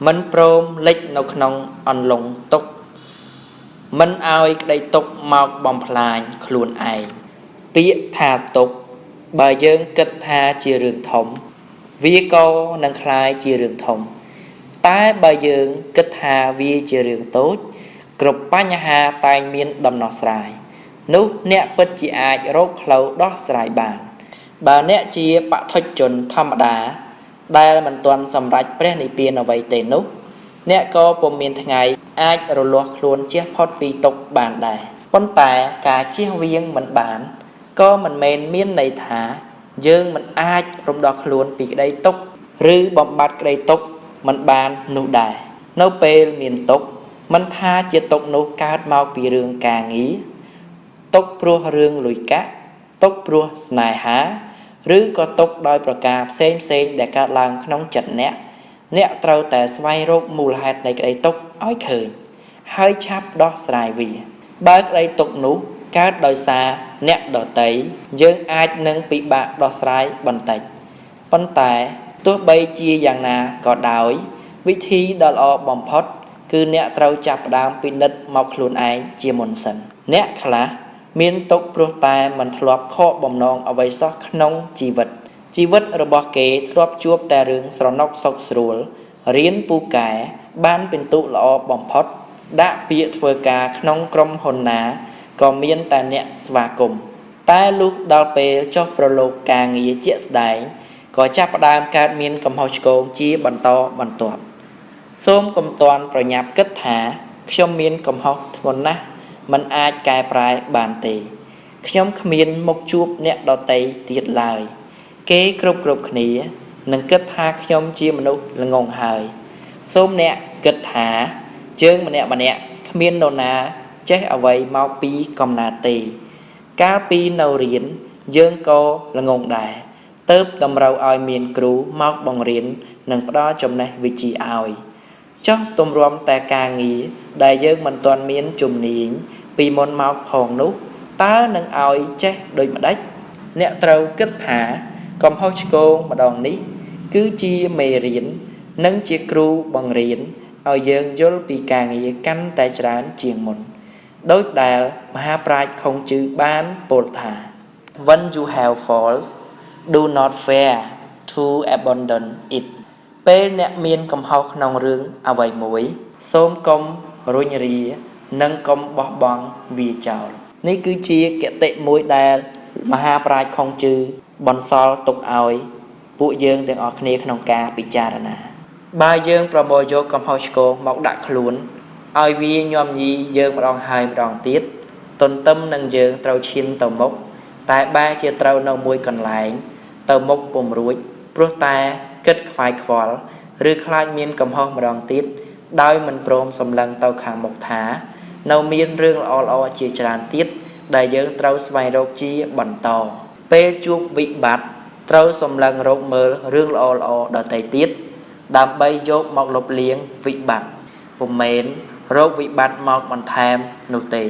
មិនព្រមលិចនៅក្នុងអន្លង់ទុក្ខមិនឲ្យក្តីទុក្ខមកបំផ្លាញខ្លួនឯងពាក្យថាទុក្ខបើយើងគិតថាជារឿងធំវាក៏នឹងក្លាយជារឿងធំតែបើយើងគិតថាវាជារឿងតូចគ្រប់បញ្ហាតែងមានដំណោះស្រាយនោះអ្នកពិតជាអាចរកផ្លូវដោះស្រាយបានបើអ្នកជាបឋិជនធម្មតាដែលមិនទាន់សម្រេចព្រះនិព្វានអ្វីទេនោះអ្នកក៏ពុំមានថ្ងៃអាចរលាស់ខ្លួនជៀសផុតពីទុក្ខបានដែរប៉ុន្តែការជៀសវាងមិនបានក៏មិនមែនមានន័យថាយើងមិនអាចរំដោះខ្លួនពីក្តីទុក្ខឬបំបត្តិក្តីទុក្ខមិនបាននោះដែរនៅពេលមានទុក្ខមិនថាជាទុក្ខនោះកើតមកពីរឿងការងារទុក្ខព្រោះរឿងលុយកាក់ទុក្ខព្រោះស្នេហាឬក៏ទុក្ខដោយប្រការផ្សេងៗដែលកើតឡើងក្នុងចិត្តអ្នកអ្នកត្រូវតែស្វែងរកមូលហេតុនៃក្តីទុក្ខឲ្យឃើញហើយឆាប់ដោះស្រាយវាបើក្តីទុក្ខនោះកើតដោយសារអ្នកដទៃយើងអាចនឹងពិបាកដោះស្រាយបន្តិចប៉ុន្តែទោះបីជាយ៉ាងណាក៏ដោយវិធីដ៏ល្អបំផុតគឺអ្នកត្រូវចាប់ផ្ដើមពិនិត្យមកខ្លួនឯងជាមុនសិនអ្នកខ្លះមានទុក្ខព្រោះតែមិនធ្លាប់ខកបំណងអ្វីសោះក្នុងជីវិតជីវិតរបស់គេធ្លាប់ជួបតែរឿងស្រណុកសុខស្រួលរៀនពូកែបានពិន្ទុល្អបំផុតដាក់ពាក្យធ្វើការក្នុងក្រុមហ៊ុនណាក៏មានតែអ្នកស្វាគមន៍តែលុះដល់ពេលចុះប្រឡូកការងារជាក់ស្ដែងក៏ចាប់ផ្ដើមកើតមានកំហុសឆ្គងជាបន្តបន្ទាប់សូមកុំទាន់ប្រញាប់គិតថាខ្ញុំមានកំហុសធ្ងន់ណាស់មិនអាចកែប្រែបានទេខ្ញុំគ្មានមុខជួបអ្នកដទៃទៀតឡើយគេគ្រប់គ្នានឹងគិតថាខ្ញុំជាមនុស្សល្ងង់ហើយសូមអ្នកគិតថាយើងម្នាក់ៗគ្មាននរណាចេះអ្វីមកពីកំណើតទេកាលពីនៅរៀនយើងក៏ល្ងង់ដែរទើបតម្រូវឲ្យមានគ្រូមកបង្រៀននិងផ្ដល់ចំណេះវិជ្ជាឲ្យចុះទម្រាំតែការងារដែលយើងមិនទាន់មានជំនាញពីមុនមកផងនោះតើនឹងឲ្យចេះដូចម្ដេចអ្នកត្រូវគិតថាកំហុសឆ្គងម្ដងនេះគឺជាមេរៀននិងជាគ្រូបង្រៀនឲ្យយើងយល់ពីការងារកាន់តែច្រើនជាងមុនដោយដែលមហាប្រាជ្ញខុងជឺបានពោលថា When you have faults, do not fear to abandon it. ពេលអ្នកមានកំហុសក្នុងរឿងអ្វីមួយសូមកុំរុញរានិងកុំបោះបង់វាចោលនេះគឺជាគតិមួយដែលមហាប្រាជ្ញខុងជឺបន្សល់ទុកឲ្យពួកយើងទាំងអស់គ្នាក្នុងការពិចារណាបើយើងប្រមូលយកកំហុសឆ្គងមកដាក់ខ្លួនឲ្យវាញាំញីយើងម្ដងហើយម្ដងទៀតទន្ទឹមនឹងយើងត្រូវឈានទៅមុខតែបែរជាត្រូវនៅមួយកន្លែងទៅមុខពុំរួចព្រោះតែគិតខ្វាយខ្វល់ឬខ្លាចមានកំហុសម្ដងទៀតដោយមិនព្រមសម្លឹងទៅខាងមុខថានៅមានរឿងល្អៗជាច្រើនទៀតដែលយើងត្រូវស្វែងរកជាបន្តពេលជួបវិបត្តិត្រូវសម្លឹងរកមើលរឿងល្អៗដទៃទៀតដើម្បីយកមកលុបលាងវិបត្តិពុំមែនរកវិបត្តិមកបន្ថែមនោះទេ។